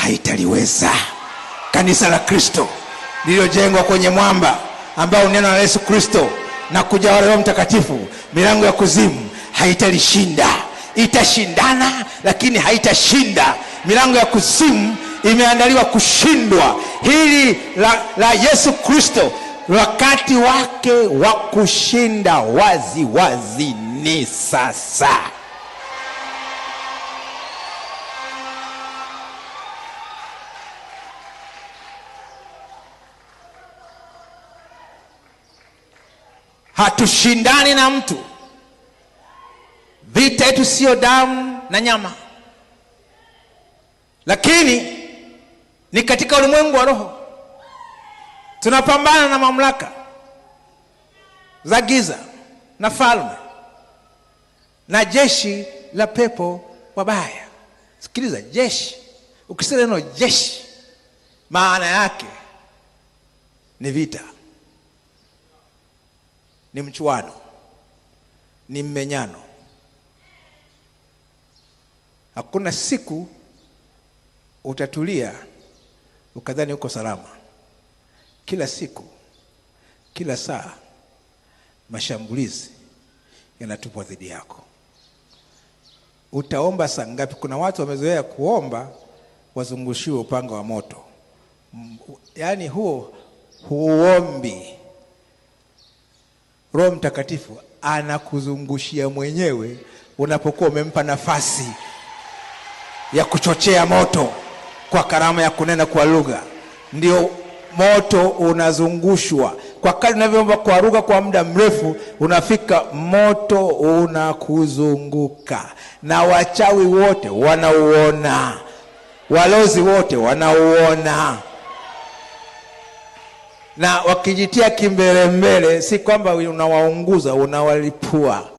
haitaliweza. Kanisa la Kristo lililojengwa kwenye mwamba ambao neno la Yesu Kristo na kujawa Roho Mtakatifu, milango ya kuzimu haitalishinda. Itashindana lakini haitashinda. Milango ya kuzimu imeandaliwa kushindwa. Hili la Yesu Kristo, wakati wake wa kushinda wazi wazi ni sasa. Hatushindani na mtu. Vita yetu sio damu na nyama, lakini ni katika ulimwengu wa roho. Tunapambana na mamlaka za giza na falme na jeshi la pepo wabaya. Sikiliza, jeshi. Ukisikia neno jeshi, maana yake ni vita, ni mchuano, ni mmenyano. Hakuna siku utatulia ukadhani uko salama. Kila siku, kila saa, mashambulizi yanatupwa dhidi yako. Utaomba saa ngapi? Kuna watu wamezoea kuomba wazungushiwe upanga wa moto. Yaani huo huombi. Roho Mtakatifu anakuzungushia mwenyewe unapokuwa umempa nafasi ya kuchochea moto kwa karama ya kunena kwa lugha. Ndio moto unazungushwa. Kwa kadri unavyoomba kwa lugha kwa muda mrefu, unafika moto unakuzunguka. Na wachawi wote wanauona, walozi wote wanauona. Na wakijitia kimbelembele, si kwamba unawaunguza, unawalipua.